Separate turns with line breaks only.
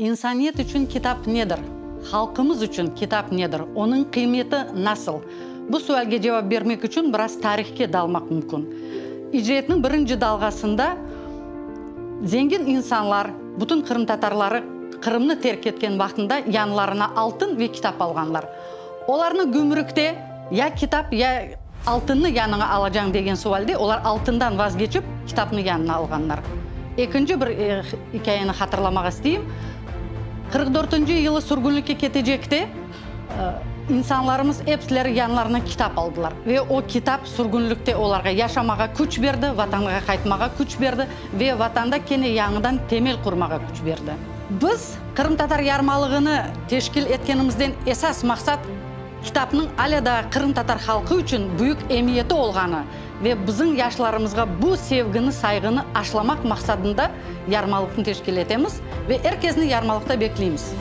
İnsaniyet içün kitap nedir? Halqımız içün kitap nedir? Onıñ qıymeti nasıl? Bu sualge cevap bermek içün biraz tarihke dalmaq mümkün. İcretniñ birinci dalğasında zengin insanlar, bütün qırımtatarları Qırımnı terk etken vaqtında yanlarına altın ve kitap alğanlar. Olarnı gümrükte ya kitap, ya altınnı yanıña alacañ degen sualde olar altından vazgeçip, kitapnı yanına alğanlar. Ekinci bir ikâyeni hatırlamağa isteyim. 44 dörtünci yılı sürgünlikke ketecekte insanlarımız epsileri yanlarına kitap aldılar. Ve o kitap sürgünlikte olarğa yaşamağa küç berdi, Vatanğa qaytmağa küç berdi ve Vatanda kene yañıdan temel qurmağa küç berdi. Biz qırımtatar yarmalığını teşkil etkenimizden esas maqsat, kitapnıñ alâ daa qırımtatar halqı içün büyük emiyeti olğanı ve bizim yaşlarımızğa bu sevgini, sayğını aşlamaq maqsadında yarmalıqnı teşkil etemiz ve er kesni yarmalıqta bekleymiz.